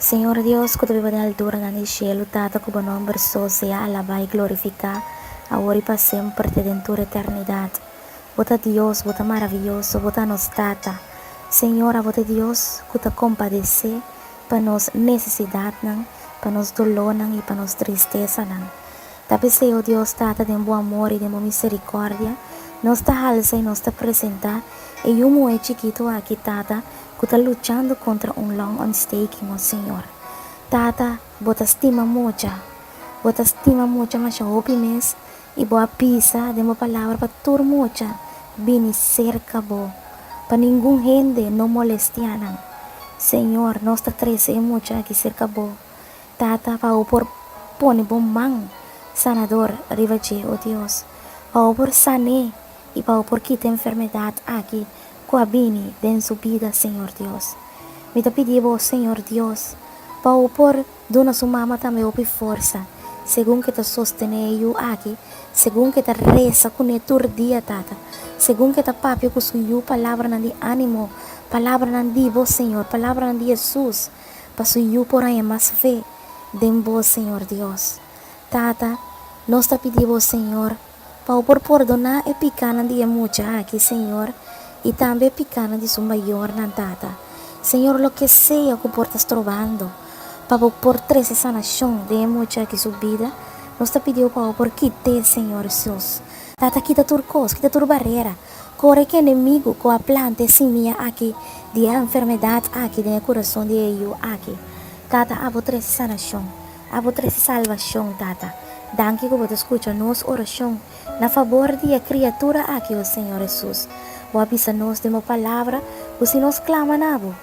Señor Dios, ku ta biba den alturanan di shelu, Tata, ku bo nòmber so sea alabá i glorifiká, awor i pa semper te den tur eternidat. Bo ta Dios, bo ta maravioso, bo ta nos Tata. Señor, abo ta e Dios ku ta kompadesé pa nos nesesidatnan, pa nos dolónan i pa nos tristesanan. Ta p'esei, o Dios Tata, den bo amor i den bo miserikòrdia, nos ta halsa i nos ta presentá e yu muhé chikitu aki, Tata, ku ta luchando kontra un long ontsteking, o Señor. Tata, bo ta stima mucha. Bo ta stima mucha masha hopi mes, i bo a bisa den bo Palabra pa tur mucha bini serka bo, pa ningun hende no molestiá nan. Señor, nos ta trese e mucha aki serka bo. Tata, pa bo por pone bo man sanador riba dje, o Dios, pa bo por san'é i pa bo por kita enfermedat aki ku a bini den su bida, Señor Dios. Mi ta pidi bo, Señor Dios, pa bo por duna su mama tambe hopi forsa, segun ku e ta sostené e yu aki, segun ku e ta resa kuné tur dia, Tata, segun ku e ta papia ku su yu palabranan di ánimo, palabranan di bo, Señor, palabranan di Hesus. Pa su yu por haña mas fe den bo, Señor Dios. Tata, nos ta pidi bo, Señor, pa bo por pordoná e pikánan di e mucha aki, Señor, i tambe e pikánan di su mayornan, Tata. Señor, loke sea ku por ta strobando pa bo por trese sanashon den e mucha aki su bida, nos ta pidi bo pa bo por kit'é, Señor Hesus. Tata, kita tur kos, kita tur barera. Kore ku enemigu ku a planta e simia aki di e enfermedat aki den e kurason di e yu aki. Tata, abo trese sanashon. Abo trese salbashon, Tata. Danki ku bo ta skucha nos orashon na fabor di e kriatura aki, o Señor Hesus. Bo a bisa nos den bo Palabra ku si nos klama na bo,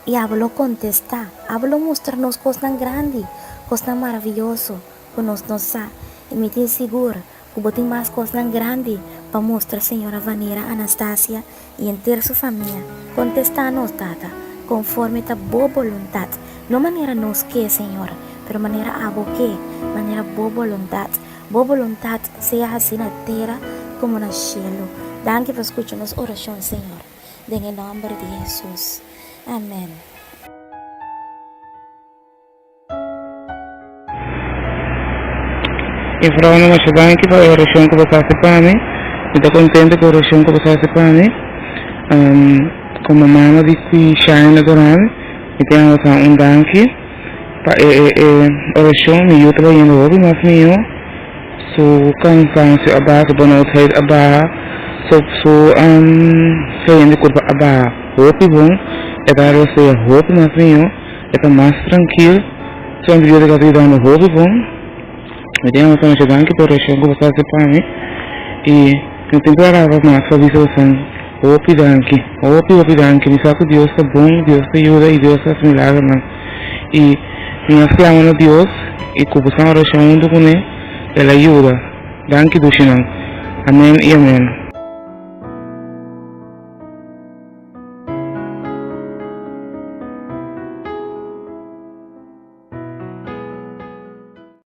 i abo lo kontestá. Abo lo mustra nos kosnan grandi, kosnan maravioso ku nos no sa. I mi tin sigur Ku bo tin mas kosnan grandi pa mustra señora Vanera Anastasia i henter su famia. Kontestá nos, Tata, konforme ta Bo boluntat, no manera nos ke, Señor, pero manera Abo ke, manera Bo boluntat. Bo boluntat sea hasí na tera komo na shelu. Danki pa skucha nos orashon, Señor, den e nòmber di Hesus. Amèn. E vrounan masha danki pa e orashon ku bo ta hasi pa mi. Mi ta kontento ku e orashon ku bo ta hasi pa mi. Komo mama di Shaina Doran, mi tin a hasa un danki pa e e orashon. Mi yu ta bayendo hopi mas mihó. Su kansansio a baha, su benoudheid a baha, su su feeling di kurpa a baha hopi bon. E ta rosea hopi mas mihó. E ta mas trankil. Su antibiótika ta yudando hopi bon. Mi tin a masha danki pa e orashon ku bo ta hasi pa mi. I mi tin palabra mas pa bisa boso. Hopi danki. Hopi hopi danki. Mi sa ku Dios ta bon, Dios ta yuda i Dios ta hasi milagernan. I mi a sklama na Dios i ku boso orashon huntu kuné, El a yuda. Danki dushinan. Amen i amen.